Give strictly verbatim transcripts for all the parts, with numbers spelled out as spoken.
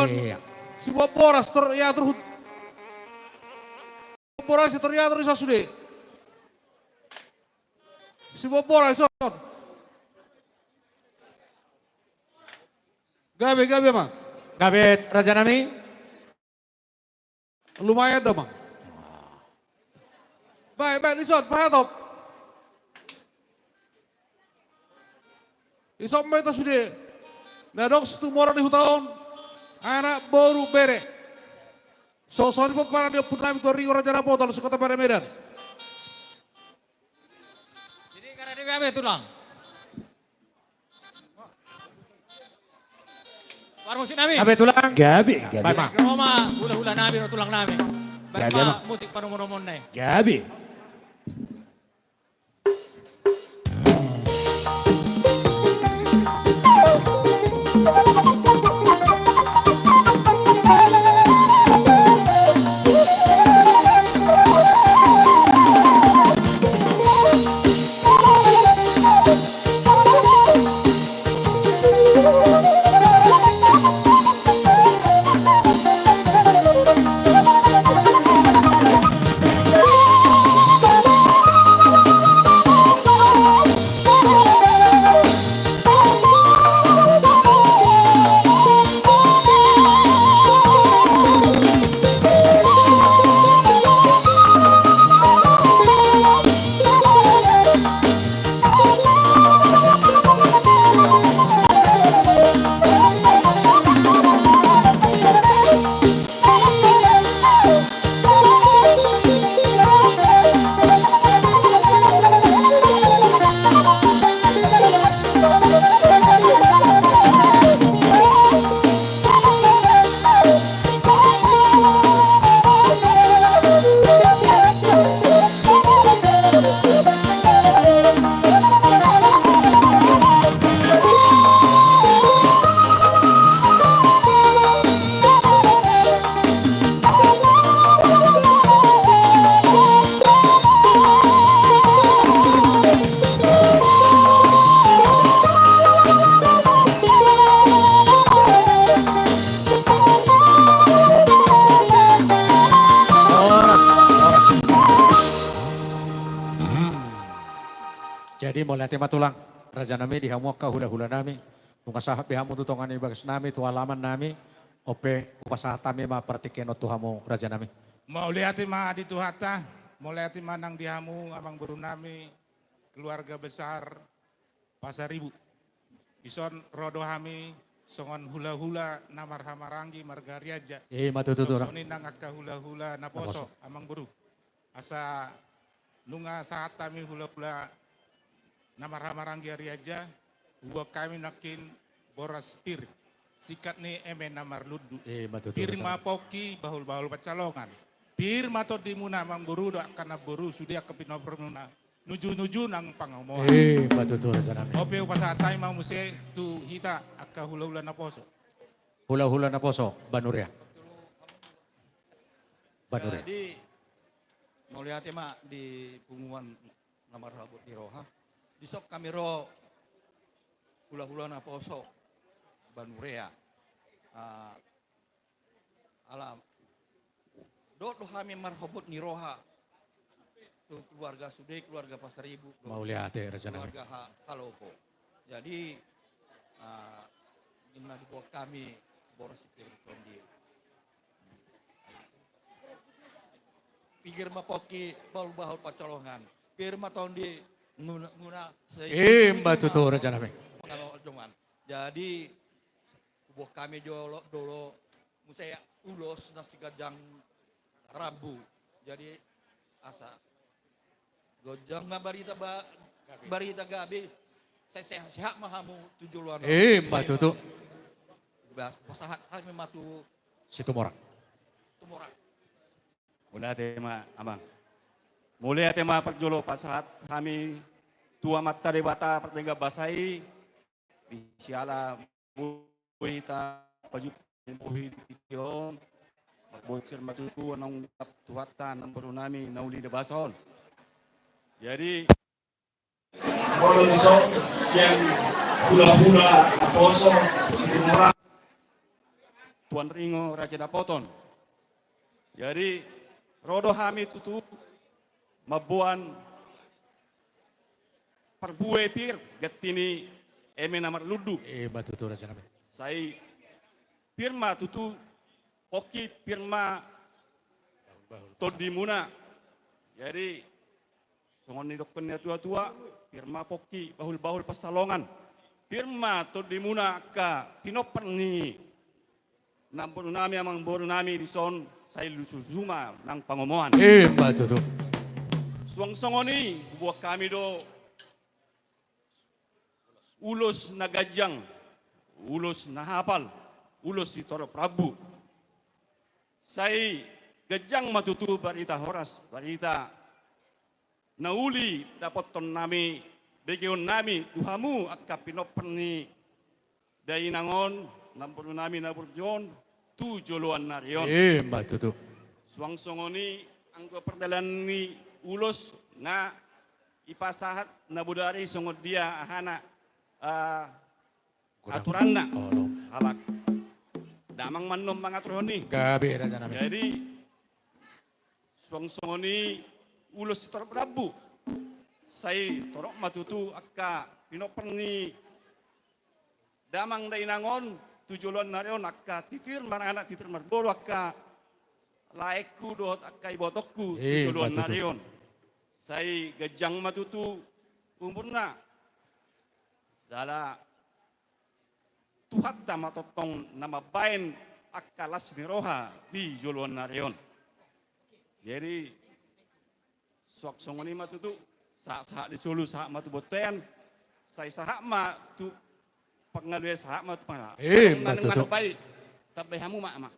Iya. Sibuat boras tor iatur hut. Boras tor iatur dison sude. Sibuat boras dison. Gabe, gabe, amang. Gabe, raja nami. Lumayan do, amang. Baik, baik, dison, pahatop. Dison ma hita sude. Na adong Situmorang di huta on. Anak, boru, bere. Songon i pomparan ni ompunami Tuan Ringo Raja Naposo, Alusi Kota Barian Medan. Jadi, karena dia apa, Tulang? Parmusik nami. Gabe, Tulang. Gabe, gabe. Baik, amang. Roma, hula-hula nami, tulang nami. Baik, gabe, amang. Musik panomon-nomon nai. Gabe. Horas, horas. Jadi, mauliate ma, Tulang, raja nami, di hamu angka hula-hula nami. Nunga sahat be hamu tu tonga ni bagas nami, tu alaman nami. On pe, hupasahat hami ma partingkian on tu hamu, raja nami. Mauliate ma di Tuhanta, mauliate ma nang di hamu, amangboru nami, keluarga besar Pasaribu. Dison ro do hami songon hula-hula na marhahamaranggi marga Arianja. I ma tutu, Tulang. Songon i nang angka hula-hula Naposo, Naposo, amangboru. Asa nunga sahat hami hula-hula na marhahamaranggi Arianja, huboan hami nangkin boras pir, singkat ni eme na marlundu. I ma tutu, raja nami. Pir ma pongki, bahul-bahul pansalongan. Pir ma tondimuna, amangboru, dohot angka namboru, sude angka pinompar muna. Nuju-nuju nang pangomoan. I ma tutu, raja nami. On pe hupasahat hami ma muse tu hita angka hula-hula Naposo. Hula-hula Naposo, Banurea. Banurea. Jadi, mauliate ma di punguan na marhabot ni roha. Dison hami ro hula-hula Naposo, Banurea. Ah, Ala dohot do hami marhabot ni roha tu keluarga sude, keluarga Pasaribu, dohot, mauliate, raja nami, keluarga Ha-, Halopo. Jadi, ah, ninna diboan hami boras pir tondi. Pir ma pongki, bahul-bahul pansalongan. Pir ma tondi, nguna, nguna se-, i ma tutu, raja nami. Pangalo joman. Jadi, huboan hami jolo, dolo, muse ulos na siganjang rambu. Jadi, asa ganjang ma barita ba-, gabe, barita gabe, se-, sehat-sehat ma hamu tu joloan on. I ma tutu. Ba, pasahat hami ma tu Situmorang. Situmorang. Mauliate ma, amang. Mauliate ma parjolo pasahat hami tu Amanta Debata pardenggan basa i, di siala boi hita pajumpang, boi di tingki on, marbonsir ma tutu, naung dapot Tuhanta, namboru nami na uli di basa on. Jadi, molo dison sian hula-hula Naposo, Situmorang. Tuan Ringo Raja Dapoton. Jadi, ro do hami tutu mamboan parbue pir, ganti ni eme na marlundu. Ima tutu, raja nami. Sai pir ma tutu, pongki pir ma tondimuna. Jadi, songon nidokkon ni natua-tua, pir ma pongki bahul-bahul pansalongan. Pir ma tondimuna angka pinompar ni namboru nami, amangboru nami dison, sai lusu-lusu ma nang pangomoan. Ima tutu. Suang songon i, huboan hami do ulos na ganjang, ulos na hapal, ulos sitorop rambu. Sai ganjang ma tutu barita horas, barita na uli dapothon nami, begeon nami tu hamu angka pinompar ni dainang on, namboru nami na burju on, tu joloan ni ari on. Ima tutu. Suang songon i, anggo pardalanan ni ulos nga dipasahat na bodari songon dia ahana, ah, aturanna. Halak damang ma annon mangaturhon i. Gabe, raja nami. Jadi, suang songon i ulos sitorop rambu. Sai torop ma tutu angka pinompar ni damang dainang on tu joloan ni ari on, angka titir maranak, titir marboru, angka laengku dohot angka ibotongku tu joloan ni ari on. Sai ganjang ma tutu umurna. Jala Tuhanta ma tongtong na mambahen angka las ni roha di joloan ni ari on. Jadi, suang songon i ma tutu, sahat-sahat di solu, sahat ma tu bontean, sai sahat ma tu pangalualuan, sahat ma tu pangalualuan. Ima tutu. Tambai hamu ma, ma.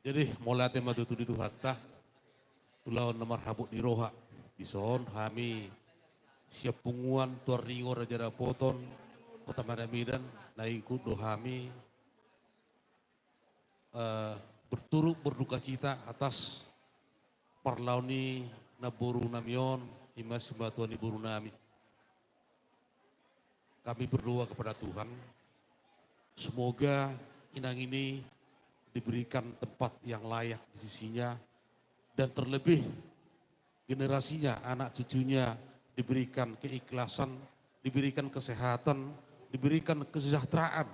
Jadi, mauliate ma tutu di Tuhanta, ulaon na marhabot ni roha. Dison hami sian punguan Tuan Ringo Raja Dapoton, Kota Medan, na ikut do hami, eh, berturut berduka cita atas parlao ni namboru nami on, ima simatua ni boru nami. Kami berdoa kepada Tuhan, semoga inang ini diberikan tempat yang layak di sisinya, dan terlebih generasinya, anak cucunya diberikan keikhlasan, diberikan kesehatan, diberikan kesejahteraan.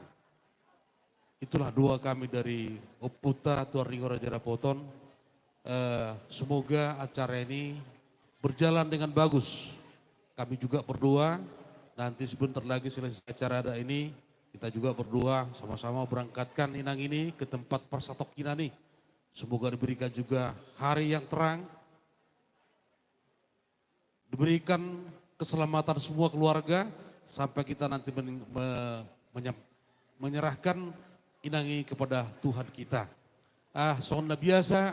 Itulah doa kami dari Ompunta Tuan Ringo Raja Dapoton. Eh, semoga acara ini berjalan dengan bagus. Kami juga berdoa, nanti sebentar lagi selesai acara adat ini, kita juga berdoa sama-sama berangkatkan inang ini ke tempat parsatongkinan i. Semoga diberikan juga hari yang terang, diberikan keselamatan semua keluarga, sampai kita nanti men-, me-, menyam-, menyerahkan inang i kepada Tuhan kita. Ah, songon na biasa,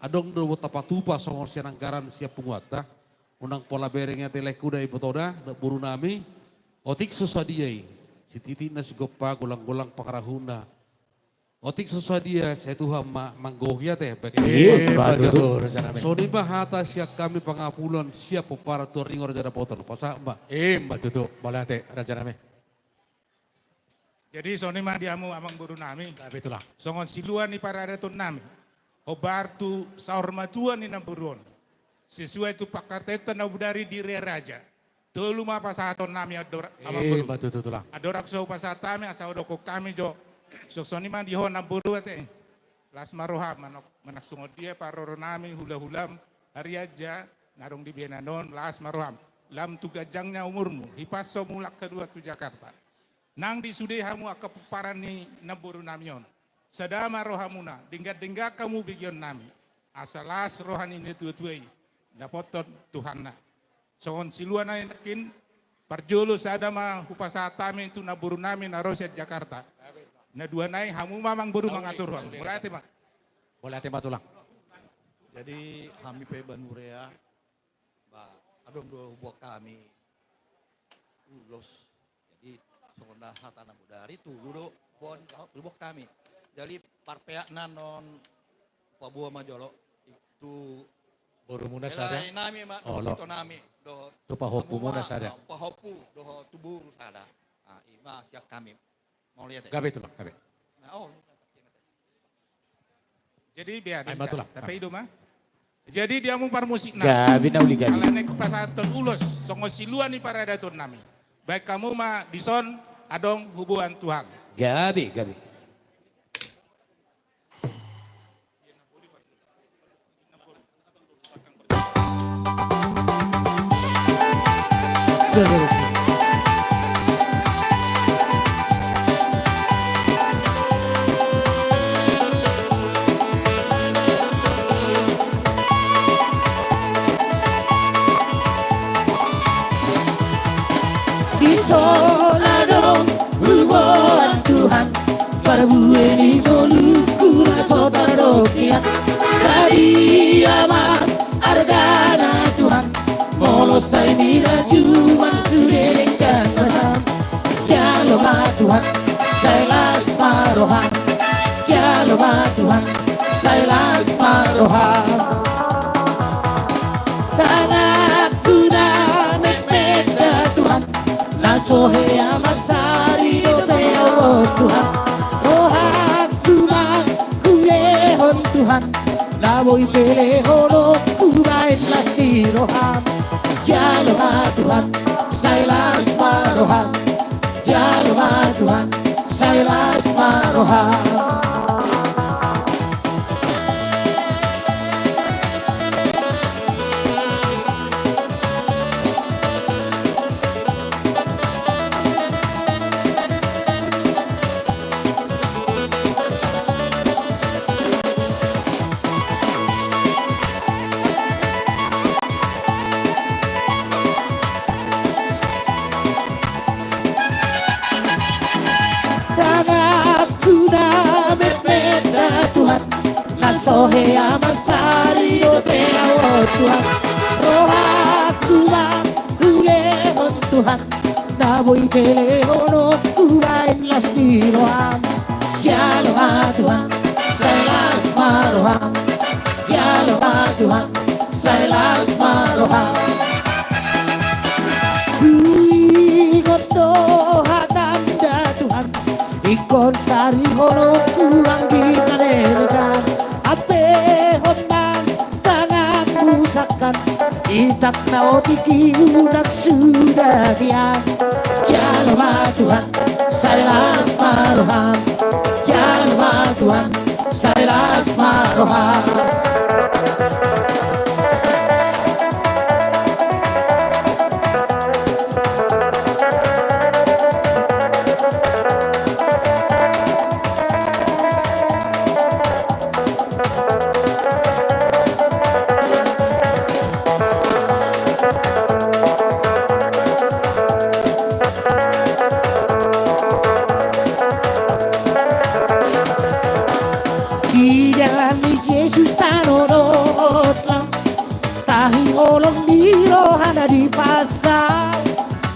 adong do tapatupa songon sian anggaran sian punguanta. Unang pola bereng ate laengku da iboto da, da boru nami. Otik so sadia i, sititi na sigompa, golang-golang pangarahutna. Otik so sadia, sai Tuhan ma manggohi ate, baik. Ima tutu, raja nami. Songon i ma hata sian hami pangapulon sian pomparan Tuan Ringo Raja Dapoton, pasahat ma. Ima tutu, mauliate, raja nami. Jadi, songon i ma di hamu amangboru nami. Gabe, tulang. Songon silua ni paradaton nami, hombar tu saur matua ni namboru on, sesuai tu pangkataion na bodari di Ria Raja, tolu ma pasahaton nami, andor-, amangboru. Ima tutu, tulang. Andorang so hupasahat hami, asa hudokkon hami jo. Suang songon i ma di ho namboru ate. Las ma roham, manang, manang songon dia parroronami, hulahulam, harianja na adong di bahenon on, las ma roham. Lam tu ganjangnya umurmu, hipas ho mulak haduan tu Jakarta. Nang di sude hamu angka pomparan ni namboru nami on, sada ma rohamuna, denggan-denggan hamu begeon nami, asa las roha ni natuatua i, dapothon Tuhanna. Songon silua nai nangkin, parjolo sada ma hupasahat hami tu namboru nami na ro sian Jakarta. Na dua nai hamu ma amangboru mangaturhon. Mauliate ma. Mauliate ma, tulang. Jadi, hami pe Banurea, ba, adong do huboan hami ulos. Jadi, songon na hata na bodari, tolu do huboan, huboan hami. Jadi, parpeakna on, paboa ma jolo tu borumuna sada. Lae nami ma, olo, tu ito nami, dohot tu pahompumuna sada. Ah, pahompu, dohot tu boru sada. Ah, ima sian hami. Mauliate. Gabe, Tulang, gabe. Nah, oh. Jadi, bia, ai, ma, Tulang, tapi gabe. Ido ma. Jadi, di hamu parmusik na. Gabe na uli, gabe. Alani hupasahat ulos songon silua ni paradaton nami. Baen hamu ma dison, adong huboan Tuhan. Gabe, gabe. Dison adong huboan Tuhan, parbue ni ngolungku na so tardok hian. Sadia ma argana Tuhan, molo sai nira juman sude denggan roham. Jalo ma Tuhan, sai las ma roham. Jalo ma Tuhan, sai las ma roham. Tanganku na metmet da Tuhan, na so hea marsari dope ahu Tuhan. Rohangku mangulehon Tuhan, na boi pelehononku baen las ni roham. Jalo ma Tuhan, sai las ma roham. Jalo ma Tuhan, sai las ma roham. Tanganku na metmet da Tuhan, na so hea marsari dope ahu Tuhan. Rohangku mangulehon Tuhan, na boi pelehononku baen las ni roham. Jalo ma Tuhan, sai las ma roham. Jalo ma Tuhan, sai las ma roham. Huingot do hatam da Tuhan, ingkon sarihononku anggi na demetan. Ampehon ma tanganmu sangkan, itak na otik i unang suda hian. Jalo ma Tuhan, sai las ma roham. Jalo ma Tuhan, sai las ma roham. Di dalan ni Jesus tano dohot lam, tahi holong ni rohana dipasahat.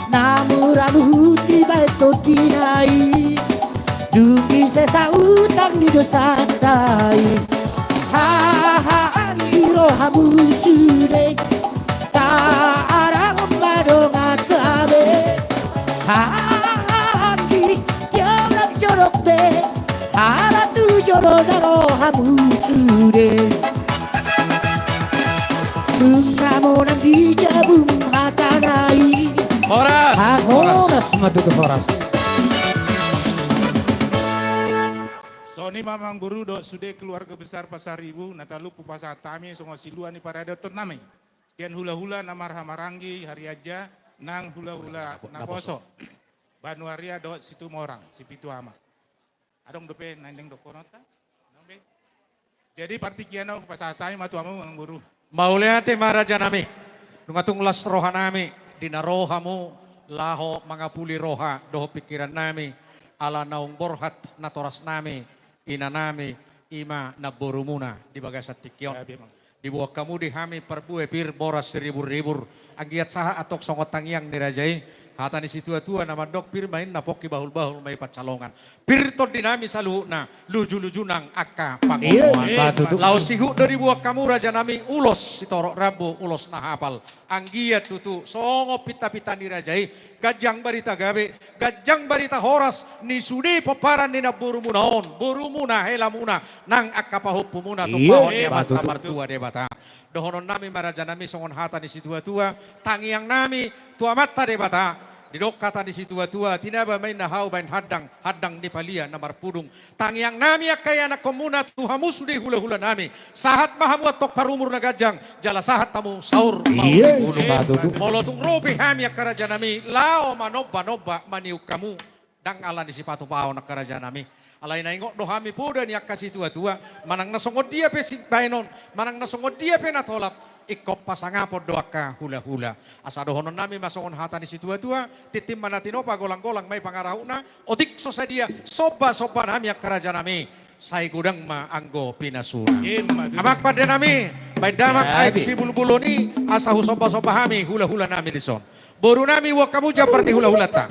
Na mura nuhut dibaen tondina i, dung disesa utang ni dosanta i. Hahaan di rohamu sude, taarahon ma donganta be. Hahaan di jolok-jolok be, ala tu jolo na rohamu sude. Nunga monang di jabu ma tangan i. Horas. Ah, horas. Horas ma tutu, horas. Songon i ma, Amangboru, dohot sude keluarga besar Pasaribu, na talup hupasahat hami songon silua ni paradaton nami. Sian hula-hula na marhahamaranggi harianja, nang hula-hula naposo, Banuaria dohot Situmorang, Sipitu Ama. Adong dope naeng dohononta? Adong be. Jadi partingkian on hupasahat hami ma tu hamu, Amangboru. Mauliate ma, raja nami. Nunga tung las roha nami di na ro hamu laho mangapuli roha dohot pingkiran nami, ala naung borhat natoras nami, ina nami, i ma namborumuna di bagasan tingki on. Ya, memang. Diboan hamu di hami parbue pir boras siribur-ribur. Anggiat sahat antong songon tangiang ni raja i. Hata ni situa-tua na mandok, pir ma inna pongki, bahul-bahul ma i pansalongan. Pir tondi nami saluhutna, luju-luju nang angka pangomoan. Iya, iya. Laos ihut do diboan hamu, raja nami, ulos sitorop rambu, ulos na hapal. Anggiat tutu songon pinta-pinta ni raja i, Ganjang barita gabe, ganjang barita horas ni sude pomparan ni namborumuna on, borumuna, helamuna, nang angka pahompumuna. Iya, tumpahon ni Amanta Martua Debata. Dohononnami ma, rajanami, songon hata ni situatua, tangiangnami tu Amanta Debata. Didok hata ni situatua, tinaba ma inna hau baen handang, handang ni palia na marpudung. Tangiangnami angka ianakkonmuna tu hamu sude hulahulanami. Sahat ma hamu antong parumur na ganjang, jala sahat hamu saur mauri bulung. Molo tung ro pe hami, angka rajanami, laho manombanomba maniuk hamu. Ndang ala ni sipatupaon, angka rajanami. Alai na ingot do hami poda ni angka situatua, manang na songon dia pe sibaenon, manang na songon dia pe na tolap, ingkon pasangapon do angka hulahula. Asa dohononnami ma songon hata ni situatua, tintin ma na tinopa, golanggolang ma i pangarahutna, otik so sadia sombasombanami, angka rajanami, sai godang ma anggo pinasuna. Ima tutu. Amang pandenami, baen damang aek sibulbulon i, asa husombasomba hami hulahulanami dison. Borunami, boan hamu jambar ni hulahulanta.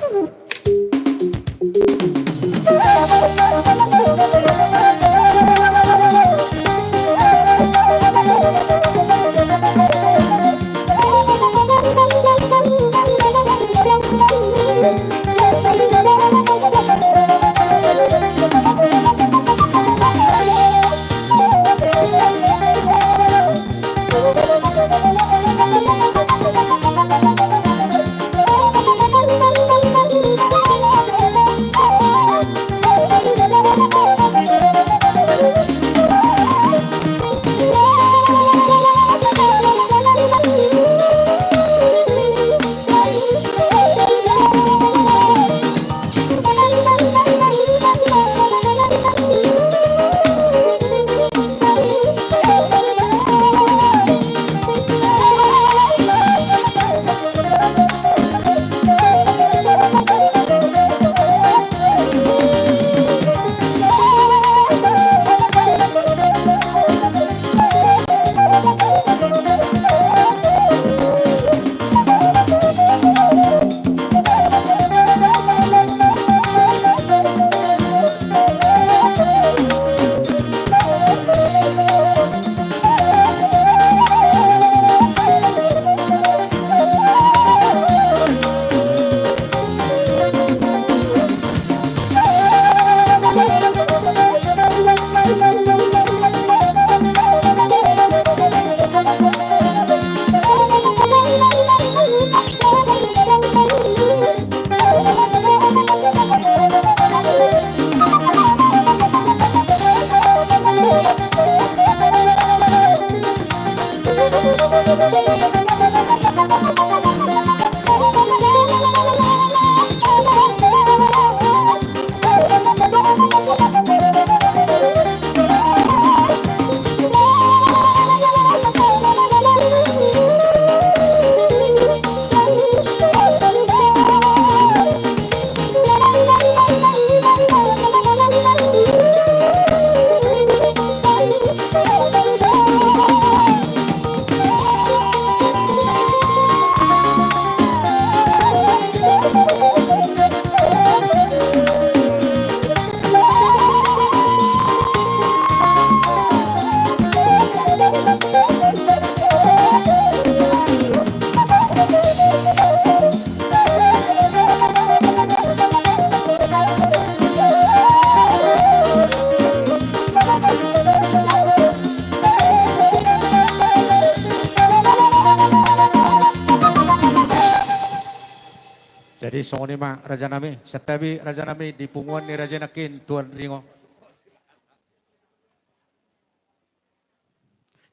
Jadi songon i ma, rajanami, santabi, rajanami, di punguan ni raja i nangkin Tuan Ringo.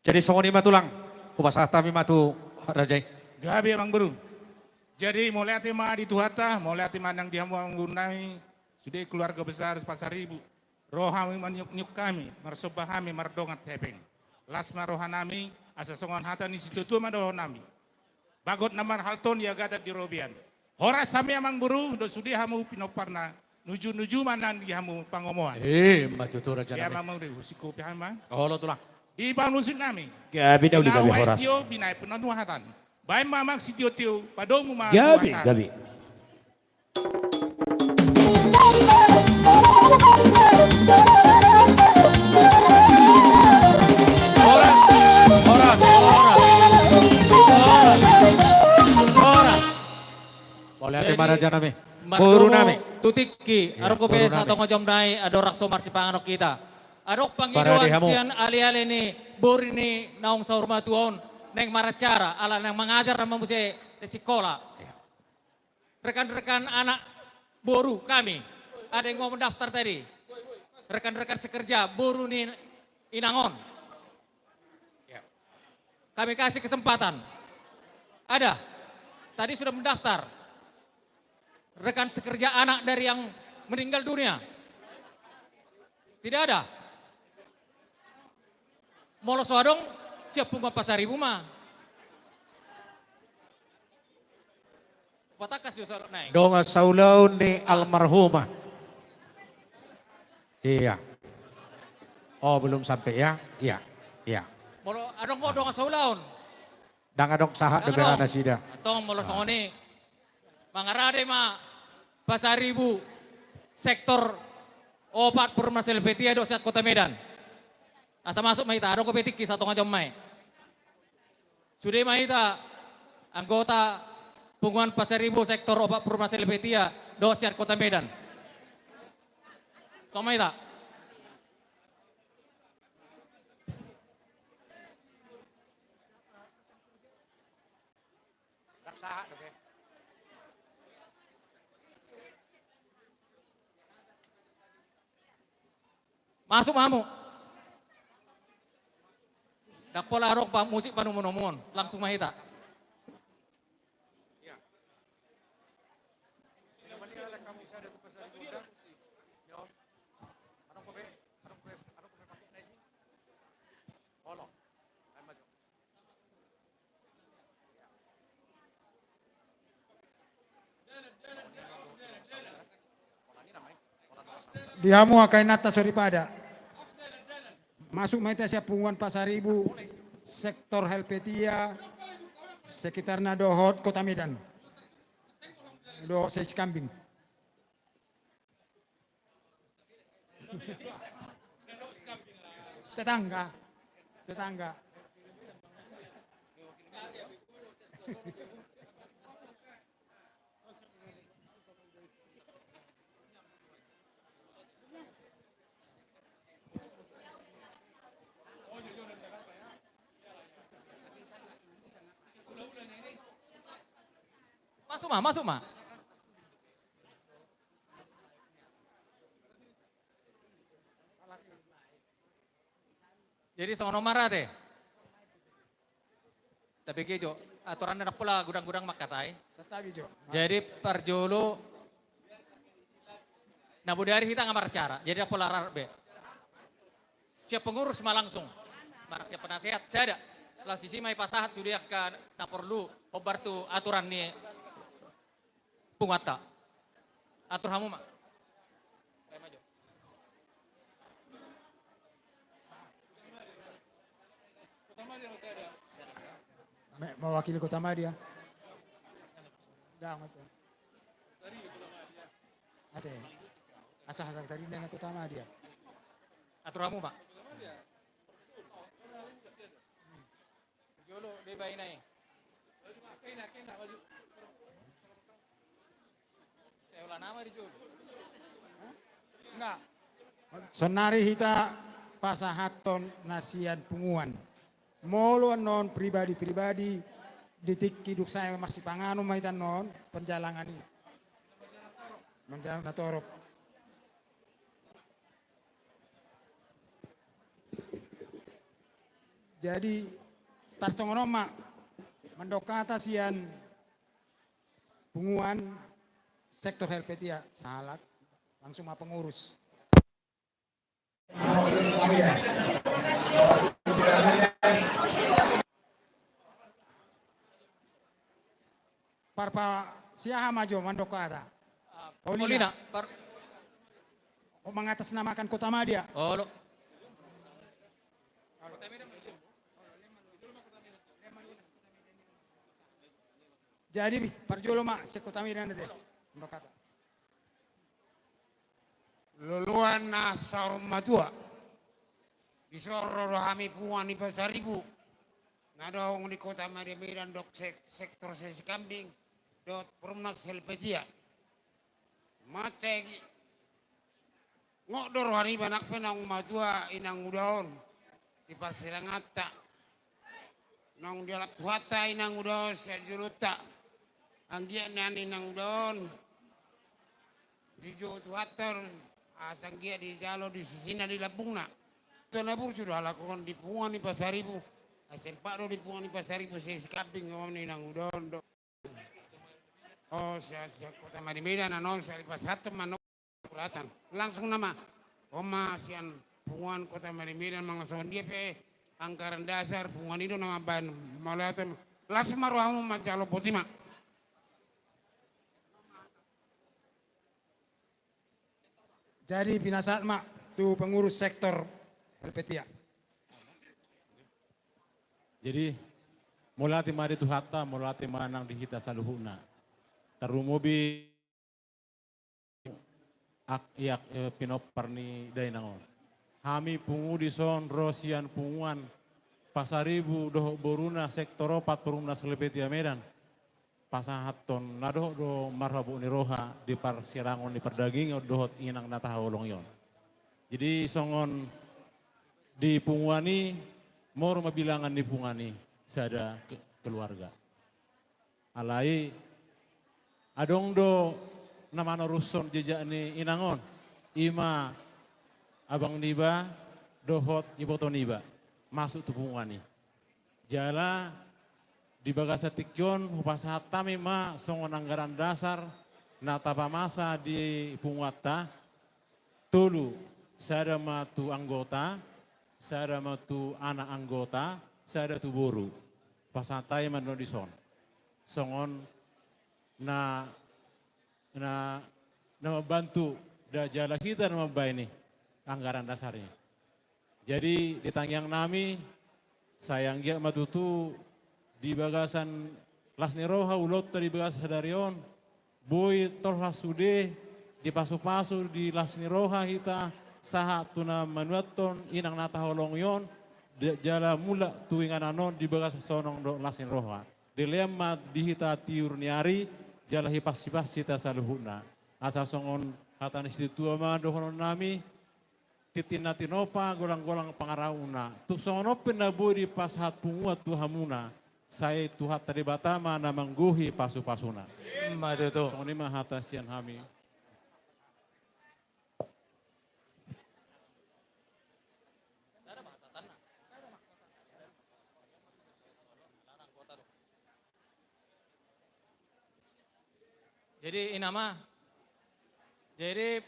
Jadi songon i ma, tulang, hupasahat hami ma tu raja i. Gabe, amang boru. Jadi mauliate ma di Tuhanta, mauliate ma nang di hamu, amang boru nami, sude keluarga besar Pasaribu. Ro hami maniukniuk hami, marsomba hami mardongan hepeng. Las ma roha nami, asa songon hata ni situatua ma dohonon nami. Bagot na marhalto on iagatan di robean. Horas hami, amang boru, dohot sude hamu pinomparna, nujunuju ma nang di hamu pangomoan. Ima tutu, raja nami. Amang boru, husingkop hami ma. Olo, tulang. Di parmusik nami. Gabe, na uli, gabe, horas. Binahen ma aek tio, binahen pe nuaeng hatan. Baen ma, amang, sitiotio, padomu ma. Gabe, gabe. Horas, horas, horas. Horas. Horas. Mauliate ma raja nami. Mardomu boru nami. Tu tingki, iya, adong dope boru nami. Satonga jom nai, adong rap so marsipanganon hita. Adong pangidoan sian aleale ni boru ni naung saur matua on, naeng maracara, ala naeng mangajar nama muse di sikola. Iya. Rekan-rekan anak boru kami, ada yang mau mendaftar tadi? Rekan-rekan sekerja boru ni inang on. Ya. Kami kasih kesempatan. Ada? Tadi sudah mendaftar. Rekan sekerja anak dari yang meninggal dunia? Tidak ada? Molo so adong, siap punguan Pasaribu ma. Patangkas jo saluhutna i. Dongan saulaon ni almarhumah. Iya. Oh, belum sampai ya? Iya. Iya. Molo adong ho dongan saulaon. Ndang adong sahat dope nasida. Antong molo songon i, mangarade ma Pasaribu sektor opat Perumnas Helvetia dohot sian Kota Medan. Asa masuk ma hita, adong dope tingki satonga jom ma i. Sude ma hita anggota punguan Pasaribu sektor opat Perumnas Helvetia dohot sian Kota Medan. Tong ma hita. Masuk ma hamu. Ndang pola adong pamusik panomunomuon, langsung ma hita. Di hamu angka inanta soripada. Masuk ma hita sian punguan Pasaribu, sektor Helvetia, sekitarna dohot Kota Medan. Dohot Sesi Kambing. Tetangga. Tetangga. Masuk ma, masuk ma. Jadi songon on ma rade. Tapi jo, aturanna ndang pola godang-godang mangkatai. Santabi jo. Jadi parjolo, na bodari hita nga maracara. Jadi ndang pola rap be. Sian pengurus ma langsung. Manang sian penasehat, sada. Laos disi ma dipasahat sude angka na porlu hombar tu aturan ni punguanta. Atur hamu ma. Me-, mewakili Kota Madya. Ndang, ate. Ate. Asa, asa tadi nana Kota Madya. Atur hamu ma. Jolo, deba ina i. Saya ulang nama di jolo. Enggak. Sonari hita pasahathon na sian punguan. Molo annon pribadi-pribadi, di tingki dung sae marsipanganon ma hita annon, penjalangan i. Menjalangan na torop. Jadi, tarsongon on ma, mandok hata sian punguan sektor Helvetia, sahalak, langsung ma pengurus. Parpa, siaha ma jo mandok hata. Paulina. Paulina, par- Oh, mengatasnamakan Kota Madya. Olo. Jadi, parjolo ma, sian Kota Medan ate. Mandok hata. Loloan na saur matua. Dison ro do hami punguan ni Pasaribu. Na adong di Kota Madya Medan dohot sek-, sektor Sesi Kambing. Dohot Perumnas Helvetia. Mansai ngot do roha niba nang pe naung matua inanguda on di parsiranganta. Naung dialap Tuhanta inanguda on sian jolonta. Anggiat nian inanguda on dijou Tuhanta on, asa anggiat dijalo di sisina di lambungna. Tona burju do halak on di punguan ni Pasaribu. Asa sempat do di punguan ni Pasaribu sisi kambing on inanguda on do. O, sian, sian Kota Madya Medan, annon sai dipasahat ma annon. Langsung nama. Oma sian punguan Kota Madya Medan, manang songon dia pe anggaran dasar punguan i do nama baen. Mauliate ma. Las ma rohamu manjalo, boti ma. Jadi pinasahat ma tu pengurus sektor Helvetia. Jadi mauliate ma di Tuhanta, mauliate ma nang di hita saluhutna. Tarlumobi ak-, iak, eh, pinompar ni dainang on. Hami pungu dison ro sian punguan Pasaribu dohot boruna sektor opat Perumnas Helvetia Medan. Pasahathon na dohot do marhabot ni roha di parsirangon ni pardagingon dohot inang na tahaholongi on. Jadi songon di punguan i, molo ma bilangan ni punguan i sada ke-, keluarga. Alai adong do na manorushon jejak ni inang on, i ma abang niba dohot iboto niba masuk tu punguan i. Jala di bagasan tingki on hupasahat hami ma songon anggaran dasar na tapamasa di punguanta, tolu, sada ma tu anggota, sada ma tu anak anggota, sada tu boru. Pasahat hami ma annon dison. Songon na, na, na mambantu da jala hita na mambaen i anggaran dasar i. Jadi di tangiang nami, sai anggiat ma tutu di bagasan las ni roha ulaonta di bagasan sadari on, boi tolhas sude dipasupasu di las ni roha hita sahat tu na manuathon inang na taholongi on, da-, jala mulak tu inganan on di bagasan sonang dohot las ni roha. Dilehon ma di hita tiur ni ari, jala hipansipansi hita saluhutna. Asa songon hata ni situa ma dohonon nami, tintin na tinopa, golanggolang pangarahutna. Tung songon on pe na boi dipasahat punguan tu hamuna, sai Tuhanta Debata ma na manggohi pasupasuna. Ima tutu. Songon i ma hata sian hami. Jadi i nama. Jadi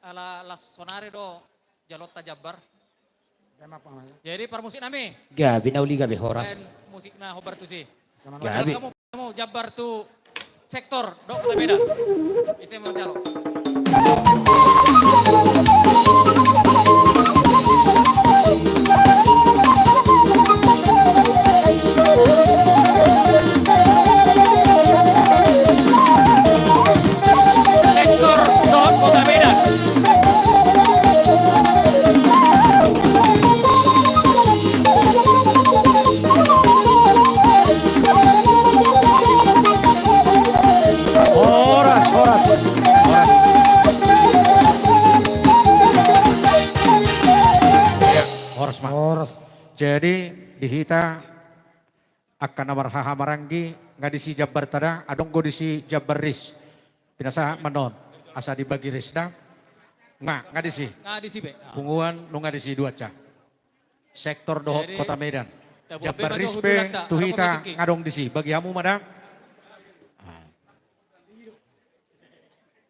ala las sonari do jaloonta jambar. Jadi parmusik nami. Gabe na uli gabe horas. Baen musikna hombar tusi. Gabe. Hamu jambar tu sektor dohot Kota Medan. Ise manjalo. Sektor dohot Kota Medan. Horas, horas, horas. Ya, horas ma. Horas. Jadi di hita angka na marhaha maranggi, nga disi jambarta da, adong do disi jambar ris. Pinasahat ma annon asa dibagi ris da. Nga, nga disi. Nga disi be. Punguan nunga disi duansa. Sektor dohot Kota Medan. Jambar ris pe tu hita nga adong disi. Bagi hamu ma da.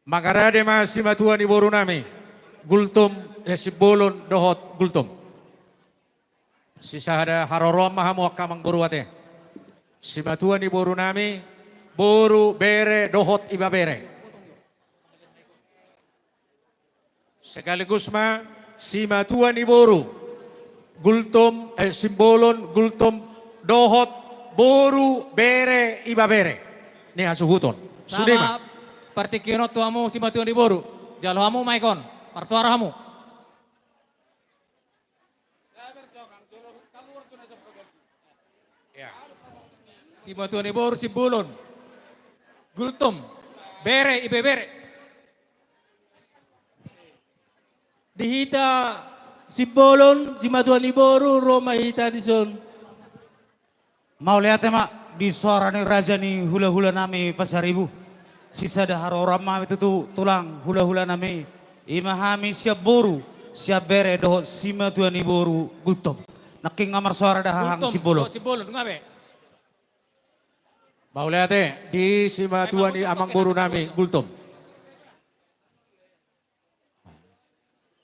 Mangarade ma simatua ni boru nami Gultom, eh, Simbolon dohot Gultom. Sisada haroroan ma hamu angka amangboru ate. Simatua ni boru nami, boru, bere dohot ibebere. Sekaligus ma simatua ni boru Gultom, eh, Simbolon, Gultom dohot boru, bere, ibebere ni hasuhuton. Sude ma. Sama partingkian on tu hamu simatua ni boru. Jalo hamu maik on. Marsoara hamu. Ya. Simatua ni boru Simbolon, Gultom, bere, ibebere. Di hita Simbolon, simatua ni boru, ro ma hita dison. Mauliate ma di soara ni raja ni hulahulanami Pasaribu. Sisada haroram ma tutu tulang hulahulanami. I ma hami sian boru, sian bere dohot simatua ni boru Gultom. Nangkin nga marsoara da hahang Simbolon. Gultom dohot Simbolon, nga be. Mauliate di simatua ni amangborunami Gultom.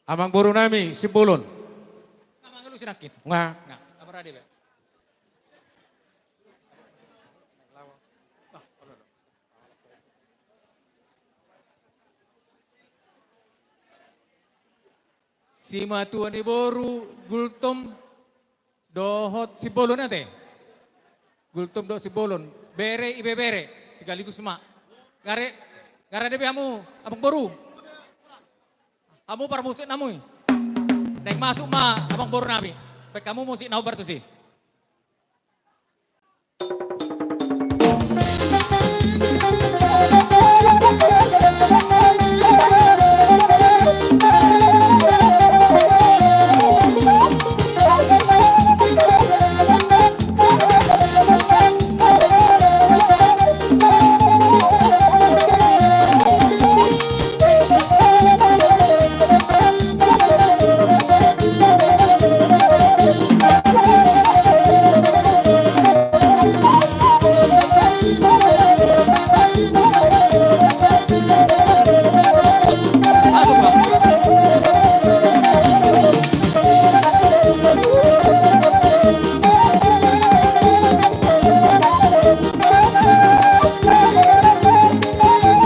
Amangborunami Simbolon. Nga mangalusi nangkin. Nga. Nga, amang rade be. Simatua ni boru Gultom dohot Simbolon ate. Gultom dohot Simbolon. Bere ibebere. Sekaligus ma. Nga rade, nga rade be hamu, amangboru. Hamu parmusiknami. Naeng masuk ma amangborunami. Baen hamu musik na hombar tusi.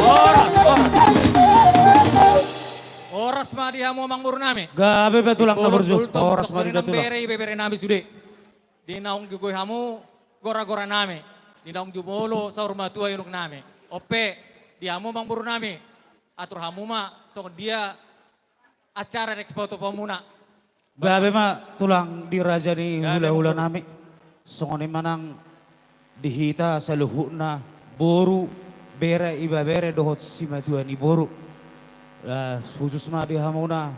Horas, horas. Horas ma di hamu amangborunami. Gabe be tulang na burju. Horas ma di da tulang. Bere ibeberenami sude. Di naung jugoi hamu goragoranami. Di naung jumolo saur matua i unoknami. On pe di hamu amangborunami. Atur hamu ma songon dia acara na dipatupa hamuna. Gabe ma tulang di raja ni hulahulanami. Songon i ma nang di hita saluhutna boru, bere, ibebere dohot simatua ni boru. Khusus ma di hamuna